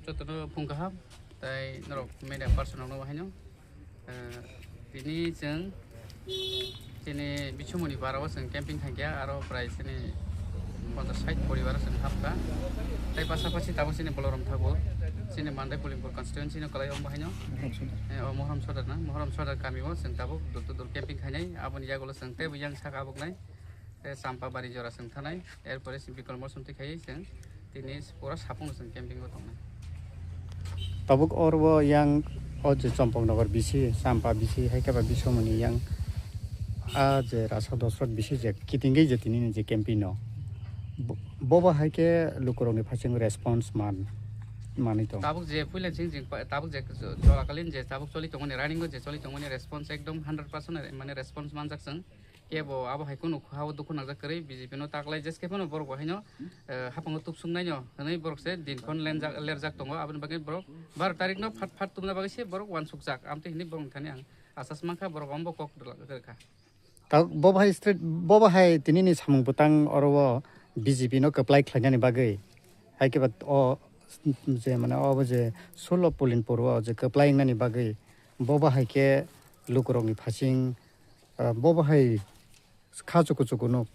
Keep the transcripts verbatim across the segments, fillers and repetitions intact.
Jotono phung kaham, tai norok media person rokno bo haino. Eh, tini chwng chini bisumuni barao chwng camping thangkha, aro prai chini ponchash sait poribar chwng hapkha. Tai pasapasi tabuk chini Boloram Thakur, chini Mandai Polimpur constituency no kwlai o bo haino. Eh, o Mohram Sodar na, Mohram Sodar kami o chwng tabuk dur to dur camping khainai, aboni yagulo chwng teibo yang saka abuknai. Tei Champabari jora chwng thanai, erpore chwng Bikol Mosomtwi khaiwi chwng tini pura sapungno chwng camping o tongnai. Tabuk oro yang o je Chompoknogor bisi, Champa bisi, hai khe ba Bisomoni yang a je Rasa Dosrot bisi je kitingwi je tini ni je camping no. Bo-, bobo hai khe lukurokni phaising response man, manwi tong. Tabuk je puila chwng, chwng pa-, tabuk je jo-, jora kalin je tabuk choli tongmani, running o je choli tongmani response ekdom hundred percent mane response manjak chwng. Kebo abo hai kunu ha o dukhu nangjak kwrwi B J P no taklai jeskhe phano borok bo haino, eh, hapango tubswk naino hwnwi borok se din khon lenjak, lerjak tongo. Aboni bagwi borok baro tarik no phat phat tubna bagwi se borok uansukjak. Amtwi hwnwi borok thani ang asas mankha borok ombo kok rwkha. Ta-, bo bahai straight, bo bahai tini ni samung bwtang oro o B J P no kwplai khlainani bagwi. Hai khe ba o je mane o je sullo Pulinpur o je kwplai wngnani bagwi bo bahai khe lukurokni phasing, ah, bo bahai kha chuku chuku nuk.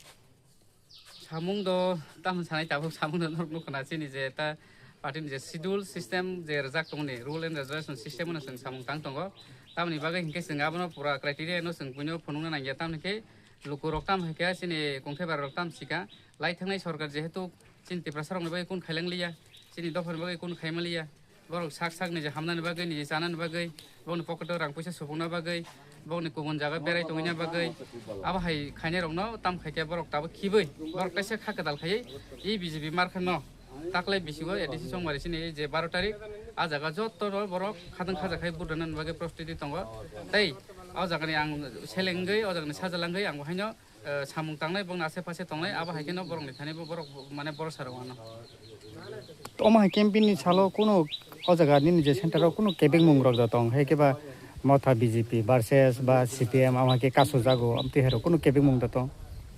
Samung do tamo sanai tabuk samung do norok nukha na chini je ta party ni je schedule system je rwjak tongni rule and regulation system no chwng samung tang tongo. Tamoni bagwi hinkhe chwng abono pura criteria no chwng buino phunukna nangya tamni khe lukurok tam hai khe chini kongthai bara rok tam sika lai thangnai sorkar jehetu chini Tiprasa rokni bagwi kun khailang liya chini dophani bagwi kun khaima liya. Borok sak sak niji hamnani bagwi, niji chanani bagwi, bokni pocket o rang puisa supungna bagwi, bokni kubun jaga berai tongwina bagwi, abo hai khainai rokno tam khaikhe borok tabuk khibwi, borok kaisa kha kwtal khaiwi, e B J P markha no taklai bisingo A D C chongmari sini je baro tarik, a jaga joto no borok khadang khaja khai vote rwnani bagwi prostiti tongo. Tei o jagani ang selengwi, o jagani sajalangwi ang bo haino eh, samung tangnai, bongni ase pase tongnai, abo hai kheno borokni thani bo borok bo, mane borok sarok ano. Omo hai campaign ni salo kunu o jaga nini je center o kunu kebengmung rok da tong, hai khe ba Motha B J P versus ba C P M, amo hai khe kasu jago, amtwi hai rok kunu kebengmung da tong.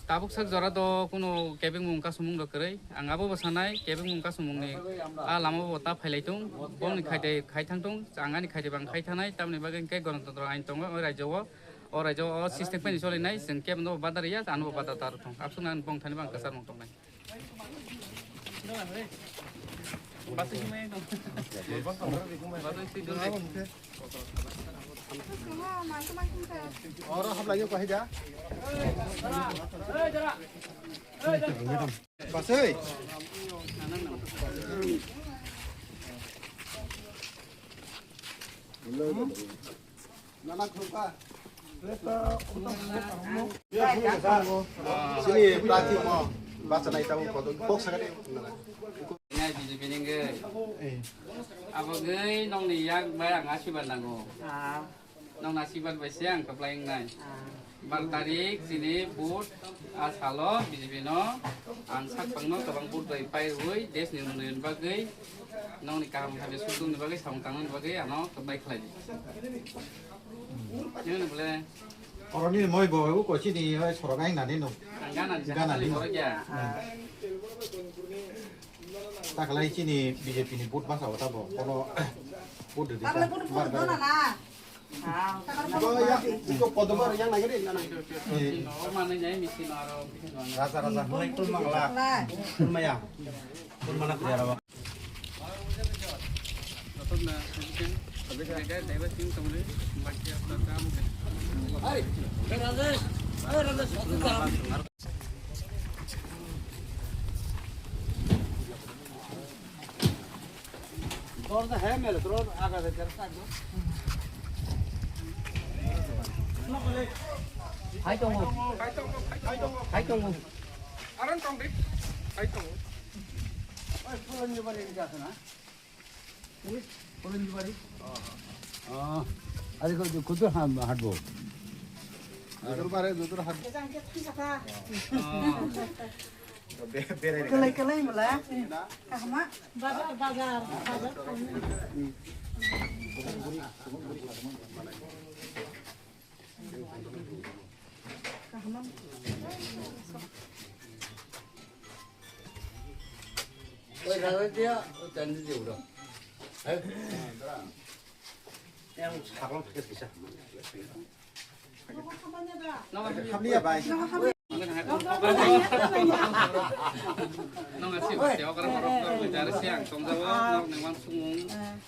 Tabuk sak jora do kunu kebengmung kasumung rok kwrwi, ang abo bo sanai kebengmung kasumung ni a lama bo ta phailai tung, bongni khaide khai thang tung, ang ani khaide bang khai thanai, tamni bagwi hwnkhe Ganatantro ain tongo o rajyo o. O raijao o system phani solinai, chwng kebo no badar ya, ano bo badar tar thong. Absuk nang bong thani bang kasar mong tongnai. Oro hap lagi ko hida. Basai. Sini prati mo bacha nai tau kodo kok sagade. Nai B J P ni nge. Abo nge nong ni yak bai ang asiban nango. Nong asiban bai se ang kaplai nai. Bar tarik sini vote a salo B J P no ang sak pang no kabang vote bai pai rui des ni unnoi bagwi nong ni kaham khabe sudung ni bagwi samung tang ni bagwi ano kaplai khlai di. Nini bole. Oroni moi bo ko chini hoi sorok ai nani no. Ang gana ni gana ni borok ya. Taklai chini B J P ni vote basa wata bo kono vote de. Taklai vote vote dona na. Bo ya ko kodo bar yang lagi de na. Normal ni jai misi maro. Raja raja hoi tul mangla. Tul maya. Tul mana tiara. Hai tongo. Hai tongo. Aran tong dik. Hai tongo. Oi, pulon ni bari ni jasa na. Pulon ni bari. Ah, ari ko kudu ham hatbo. Judur bare, judur hat. Kalai, kalai mala. Kahma. Bazar, bazar, bazar. Kahma. Oi, rara dia, oi, tandi dia udah. Yang sabang pakai bisa. Hamliya bai. Nong asi bati okra borok nong jar siang tongjago nong ni wan sumung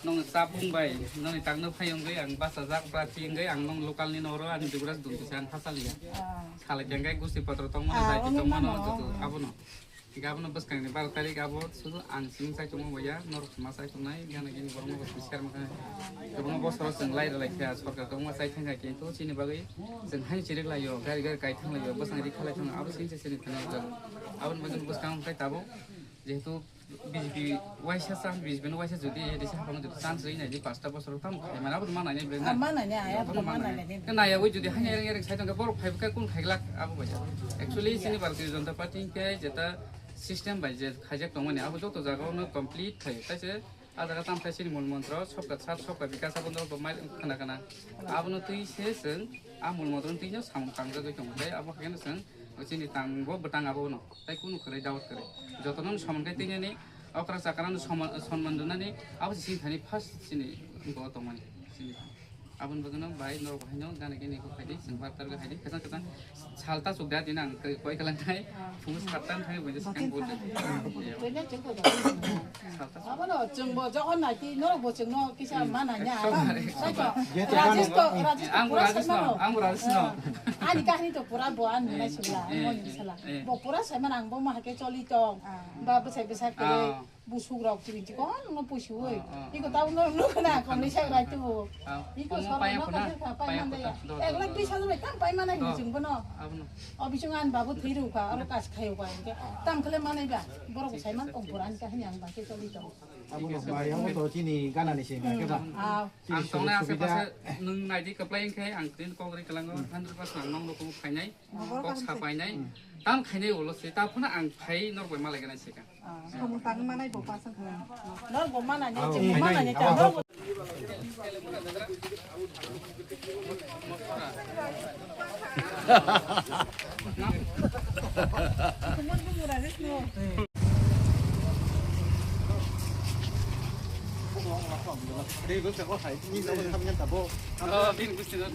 nong chap bai nong ni tangno phai wngwi ang basa jak prati wngwi ang nong local ni noro ani dugras dun kisa ang phasaliya. Khalai kengkai gusti potro tongmano jai tongmano joto abono. Hinkhe abono bwskangni baro tarik abo sudu ang simi chaichungma boya, norok ma chaichungnai, gana gini borokno bo share ma kha. Kwbangma bosoro chwng lai rwlai kha, sorkar kwbangma chai thang kha, kintu chini bagwi chwng haino chirik laio, gari gari kai thang laio, bwsang ri khalai thang, abo sini se chini thani jago. Aboni bagwi bwskang khai tabuk, jehetu B J P waisa chan, B J P no waisa jodi A D C hapang jodi chance ri nai di, pasta bosor tamo khai mana, abo ma nai nai bre na. Ah, ma nai nai, abo ma nai nai. Nai ya, oi jodi hanya ereng ereng sai tong khe borok phai khe kun khai glak abo bai. Actually, chini Bharatiya Janata Party hinkhe jeta system bai je khaijak tongmani abo joto jaga ono complete khai. Tai se a jaga tam thai chini mul mantro sabka sath sabka bikas abo no bo mai khana khana. Abo no twi se chwng a mul mantro twi no samung tangjagwi tongo. Tai abo haino chwng chini tang bo bwtang abo no. Tai kunu kwrwi doubt kwrwi. Joto no samung kai twi nani okra chakra no soma-, sonman rwnani abo chini thani first chini bo tongmani. Chini. Aboni bagwino bai norok haino gana gini kok khaidi, chwng bar target khaidi, kwchang kwchang salta chukda din ang koi kalang thai, phung salta thai bo jis kang bol. Salta chuk. Abono chwngbo jokhon naiti norokbo chwngno kisa mana nya. Ekdom. Sai to. Rajesh to, Rajesh to ang pura Rajesh no, sai mano. Ang Rajesh no. Ani kahini to pura bo ani nai sula, eh, ani sala. Eh. Bo pura sai mana ang bo ma hake choli to. Ba bwsai bwsai khe. Busuk rok chiri chikon no pusi oi. Ah, ah, iko ah. Tau no no na kon ni sai rai tu. Ah, iko omo sor paya no khuna, ka kha pai paya mande khuna, ya. Do, do, ek lakh do, do. Bis hajar bai tam pai mana ni jing bono. Abono. O bising an babu thiri ka, aro kas khai ka. Tam khle manai ba. Borok sai man tong puran ka hini ang ba ke choli to. Abono bai amo to chini gana ni se ba ke ba. Ah. Chini ang tong na ase subida. Pase nung nai di kaplai khai ang tin kok ri kalango hundred percent ang nong lokomo phainai. Kok sa painai. Tam khainai ulo se ta phuna ang phai nor bai malai gana se ka. Samung tang manai bo pasang kha. Nor bo manai ni, chwng manai ni ta. Oh, bin gusti na.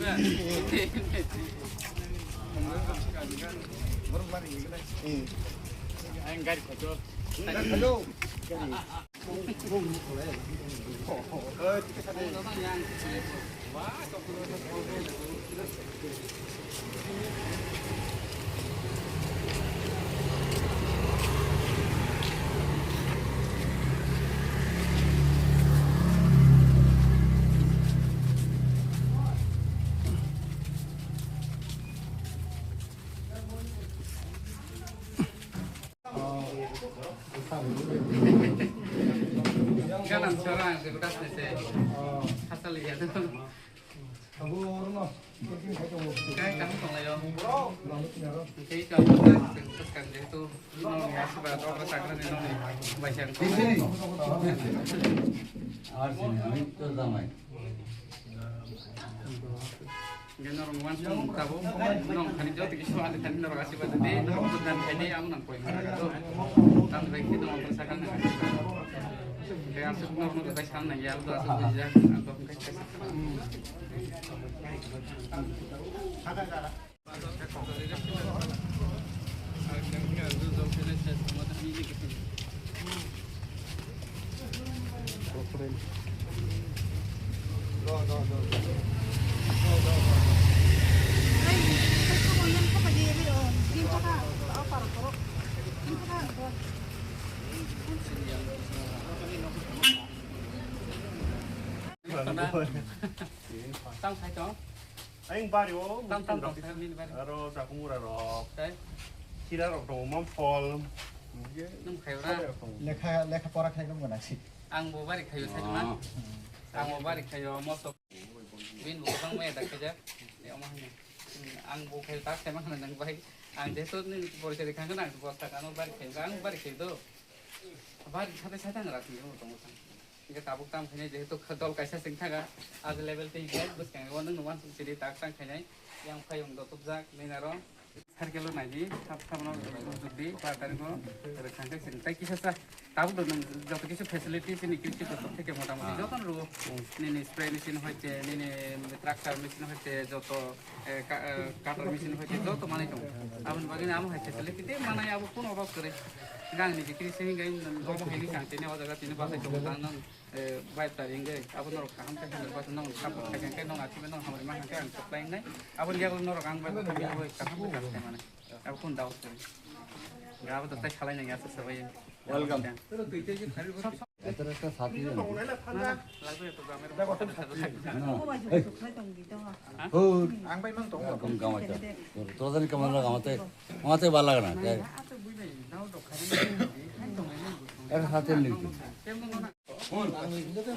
Ang gari ko to. Hello. Galam chora ang se gudas ne se. Hasal ya to. Kai kam tong layo. Kai kam tong layo. Kas kan de to. No ni asi ba to ka sakra ni no ni. Bai siang to. Ar sini ami to damai. Hingke norok ni uansukmung tabuk, norok thani joto kisa ani thani norok asirwad di, norok buddhan khaidi, amo nang koi manai. Tamni bai khe norok sakang nang asirwad. Hingke aswk norok no bai sam nang ya, abo aswk bujijak, abo hingke kaisa. Tang sai tong. Ayang bari o, tam tam tam sai nini bari. Aro jakung ura rok. Sai. Kira rok dong, mom phol. Nung khai ura. Lekha, lekha pora khai nung gana si. Ang bo bari khayo sai ma. Ang bo bari khayo moto. Bin bo bang me da khaja. Ya ma hanya. Ang bo khai tak sai ma hanya nang bai. Ang de to nini bor kari khang nang bo sa kano bari khai. Ang bari khai do. Bari khabe sai tang ra si mo tong tang. Hingke tabuk tam khainai jehetu dol kaisa chwng thaga, ah level tei hingke bwskango nwng numan song chini tak tang khainai, yang phai wng dotopjak nini aro. Circle o naidi, thap thap no rwjak di, bar tarik o rwkha hingke chwng tai kisa sa. Tabuk to nwng joto kisu facility chini kirichi doptor theke motamoti joto no rwo. Nini spray machine hoite, nini tractor machine hoite, joto, eh, ka-, eh, cutter machine hoite, joto manwi tongo. Aboni bagwi amo hai facility tei manai abo kuno rok kwrwi. Gang ni bikiri se hingai obo hai ni kang tini o jaga tini basai tongo tang nang, eh, bai tari hingai abo norok kaham khe handle basa nang support khai khe nang achibe nang hamari ma khe ang supply nai. Aboni yago norok ang bai kaham khe kaham khe mane. Abo kun dao kwrwi. Ga abo to tai khalai nang ya sa sabai. Welcome. এটার একটা সাথী জানো? না, না, লাগবে তো, গ্রামের না। এই। হুর। আমি ভাই মান তো। এরকম কামাইটা। তোর, তোর জানি কেমন লাগে? আমাতে, আমাতে ভালো লাগে না। তাই? একটা সাথে নিবি। হুন,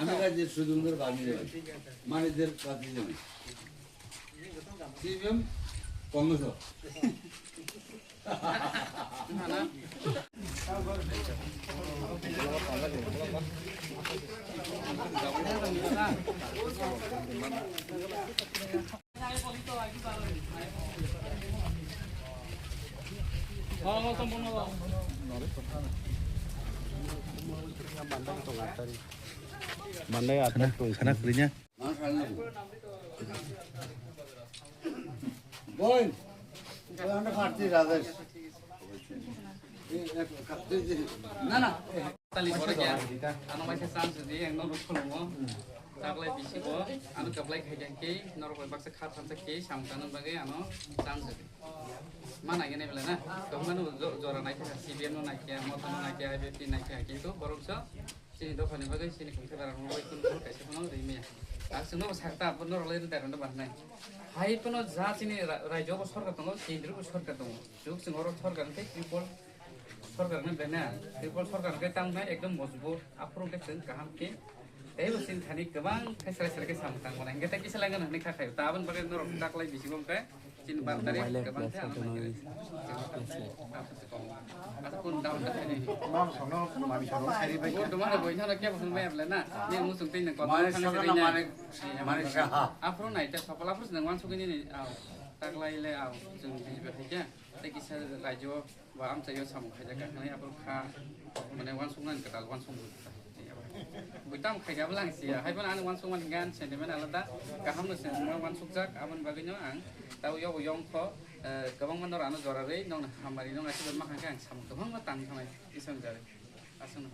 আমি কাছে সুজনদের বাড়ি যাই। মানিদের কাছে যাই। সিপিএম, Congress. Mandai athai tong khana khana khrinya. Boy, boy, ano party Rajesh. Na, na. Tali bore kya? Ano mai se chance di, ang norok khulungo. Taklai bisi bo, ano kaplai khai kya ke, norok bai baksa kha thansa ke, samung tangna bagwi ano chance di. Mana gini bela na, kau mana jora naikhe, C B M no naikhe, motha no naikhe, I B F T naikhe, kintu borok so, Chini dophani bagwi chini kungsa dara rok bai kunu kunu kaisa phano rimaya. Ang chwngno bo sakta, abo norok lai dara no barnai. Hai phano ja chini ra-, rajyo bo sorkar tongo, kendriyo bo sorkar tongo. Juk chwng oro sorkar hwnkhe Tripura sorkar hwnwi bena. Tripura sorkar hwnkhe tamo nai ekdom mojbut. Aphuru hwnkhe chwng kaham khe. Tei bo chini thani kwbang khe srai srai khe samung tang mano. Hwnkhe tei kisa lai gana hwnwi kha khaio. Ta aboni bagwi norok taklai bisi bo hwnkhe Chini bandari kebang khe. Asa kun daun da ni. Mam sono mami sono sari bai. Bo duma na boi na ke bosong bai abla na. Ni musung tin ko. Mani sono na mani, mani saha. Afro nai ta sapala afro nang wan sugini ni. Taklai le au. Jung di ba hai kya. Te kisa rajo. Ba amchaio samung khaijak kha hwnwi aphuru kha, mane uansuknani kwtal uansukmung. Buitam khaijak bwlang siya, hai phano ani uansukmani gan sentiment alada, kahamno sentiment uansukjak, aboni bagwino ang tao yogo yongkho, eh, kwbangma norok ano jora rwi, nokni hamari, nok aswk ma kha khe ang samung kwbangma tang thangnai, Iswrani jora. Aswkno.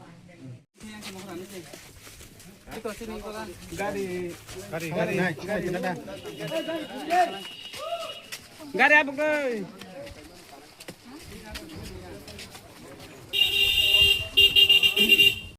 Gari, gari, gari, gari, gari, gari, gari, gari,